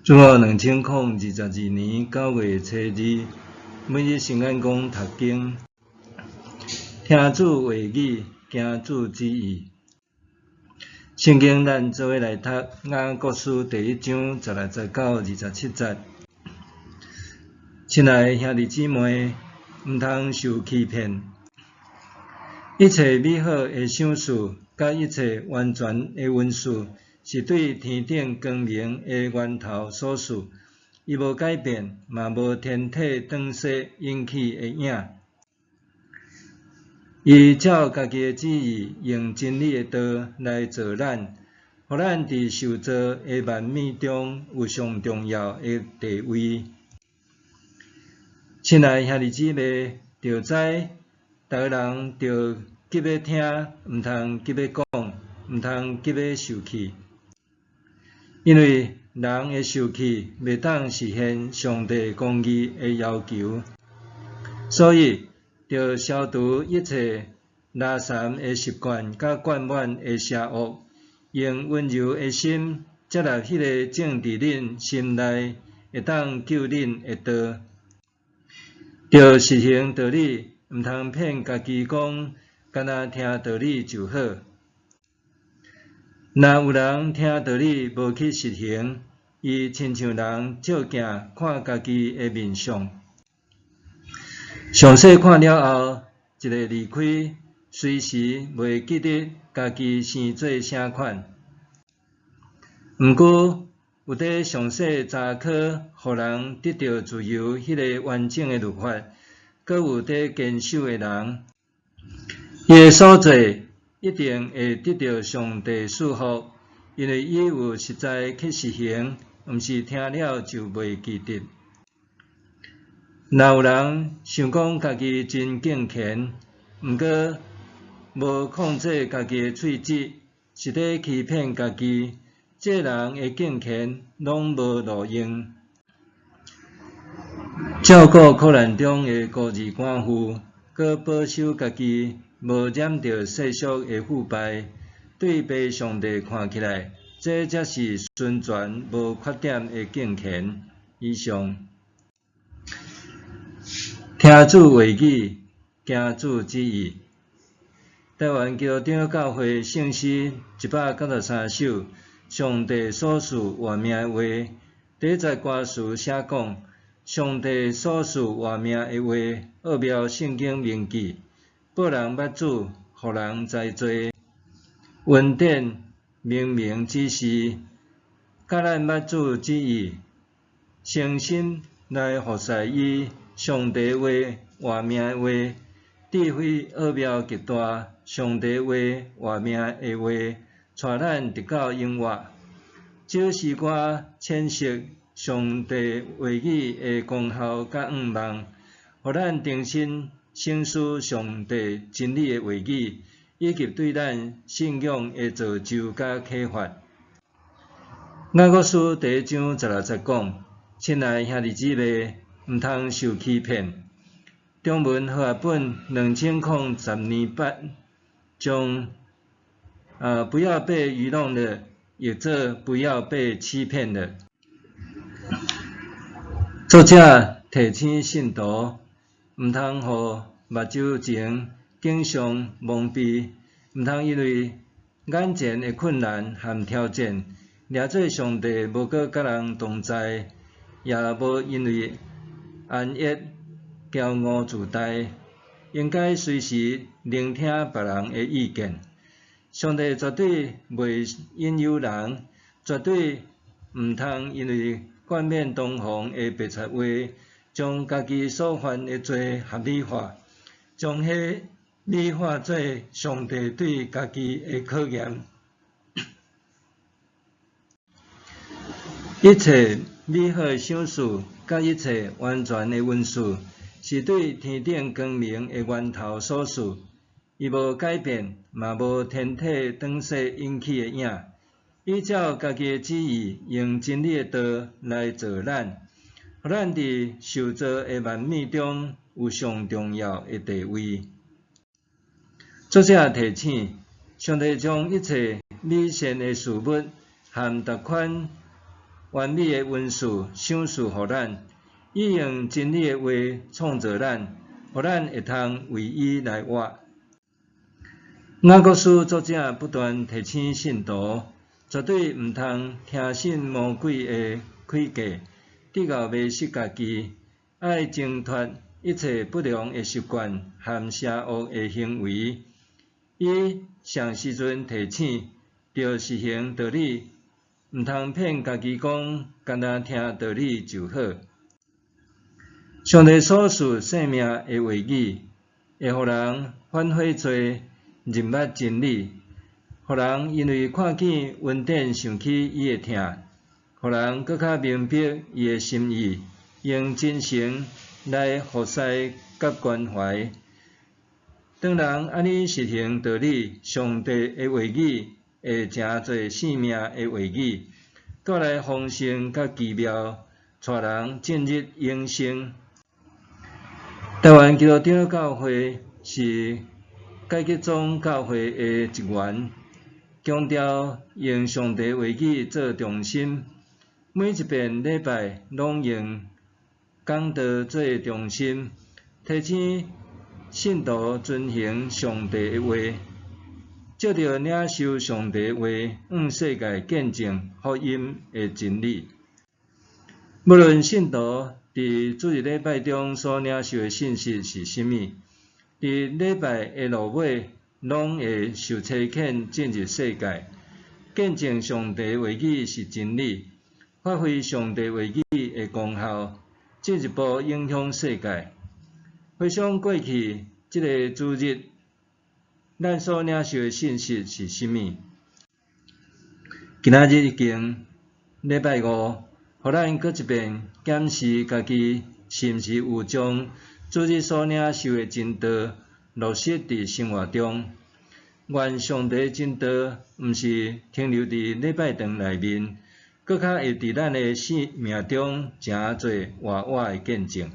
主後2022年9月初二，每日聖眼光讀經，聽主話語，行主旨意。聖經咱做伙來讀雅各書第一章16節到27節。親愛的兄弟姊妹，毋通受欺騙。一切美好的賞賜，佮一切完全的恩賜，是對天頂光明的源頭所賜，伊無改變，嘛無天體轉徙引起的影。伊照家己的旨意，用真理的道來造咱，予咱佇受造的萬物中有上重要的地位。親愛兄弟姊妹，著知，逐个人著急欲聽，毋通急欲講，毋通急欲受氣。因為人的受氣袂當實現上帝公義的要求，所以著消除一切垃圾的習慣佮灌滿的邪惡，用溫柔的心接納彼个種佇恁心內會當救恁的道。著實行道理，毋通騙家己講，干焦聽道理就好。若有人聽道理無去實行，伊親像人照鏡看家己的面相，詳細看了後，一下離開，隨時袂記得家己生做啥款。毋過，有佇詳細查考，予人得著自由彼个完整的律法，閣有佇堅守的人，伊的所做一定會得著上帝賜福，因為伊有實在去實行，毋是聽了就袂記得。若有人想講家己真敬虔，毋過無控制家己的喙舌，是咧欺騙家己，這人的敬虔攏無路用。照顧苦難中的孤兒寡婦，閣保守家己無染著世俗的腐敗，對父上帝看起來，這才是純全無缺點的敬虔。以上。聽主話語，行主旨意。台灣基督長老教會聖詩193首，上帝所賜活命的話，第一節歌詞寫講，上帝所賜活命的話，奧妙聖經銘記，報人捌主，予人知罪，恩典明明指示，教咱捌主旨意，誠心來服侍伊。上帝話，活命的話，智慧奧妙極大。上帝話，活命的話，帶咱直到永活。這詩歌闡釋上帝話語的功效佮向望，予咱重新省思上帝真理的話語，以及對咱信仰的造就佮啟發。雅各書第一章16節講：親愛兄弟姊妹，毋通受欺騙。中文和合本2010年版將不要被愚弄了，譯做不要被欺騙了。作者提醒信徒，毋通予目睭前景象蒙蔽，毋通因為眼前的困難和挑戰，掠做上帝無閣佮人同在，也無因為安逸、驕傲自大，應該隨時聆聽別人的意見。上帝絕對袂引誘人，絕對毋通因為冠冕堂皇的白賊話，將家己所犯的罪合理化，將彼美化做上帝對家己的考驗。一切美好的賞賜，佮一切完全的恩賜，是對天頂光明的源頭所賜。伊無改變，嘛無天體轉徙引起的影。伊照家己的旨意，用真理的道來造咱，予咱佇受造的萬物中有上重要的地位。作者提醒，上帝將一切美善的事物和逐款完美的恩賜賞賜予咱，伊用真理的話創造咱，予咱會通為伊來活。雅各書作者不斷提醒信徒，絕對毋通聽信魔鬼的詭計，直到迷失家己，愛掙脫一切不良的習慣和邪惡的行為。伊上時陣提醒，著實行道理，毋通騙家己講，干焦聽道理就好。上帝所賜生命的話語，會予人反悔罪，認捌真理，予人因為看見恩典想起伊的疼，予人閣較明白伊的心意，用真誠來服侍佮關懷。當人按呢實行道理，上帝的話語會成做生命的話語，帶來豐盛佮奇妙，帶人進入永生。台灣基督長老教會是改革宗教會的一員，強調用上帝話語做中心，每一遍禮拜攏用講道做中心，提醒信徒遵行上帝的話，藉著領受上帝話，向世界見證福音的真理。無論信徒佇主日禮拜中所領受的信息是啥物，佇禮拜的落尾，攏會受差遣進入世界，見證上帝話語是真理，發揮上帝話語的功效，進一步影響世界。回想過去這个主日，咱所領受的信息是啥物？今仔日已經禮拜五，予咱閣一遍檢視家己是毋是有將主日所領受的真道落實佇生活中。願上帝真道毋是停留佇禮拜堂內面，閣較會佇咱的生命中成做活活的見證。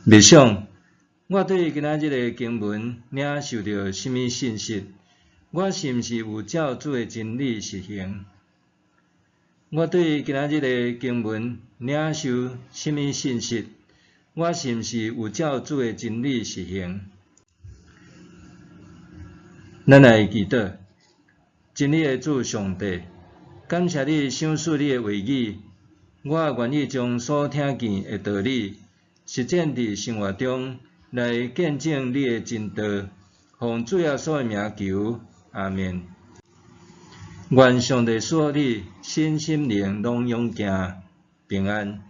默想，我對今仔日的經文領受著啥物信息？我是毋是有照主的真理實行？我對今仔日的經文領受啥物信息？我是毋是有照主的真理實行？咱來祈禱，真理的主上帝，感謝你賞賜你的話語，我願意將所聽見的道理實踐佇生活中，來見證你的真道。奉主耶穌的名求，阿們。願上帝賜福你，身心靈攏勇健平安。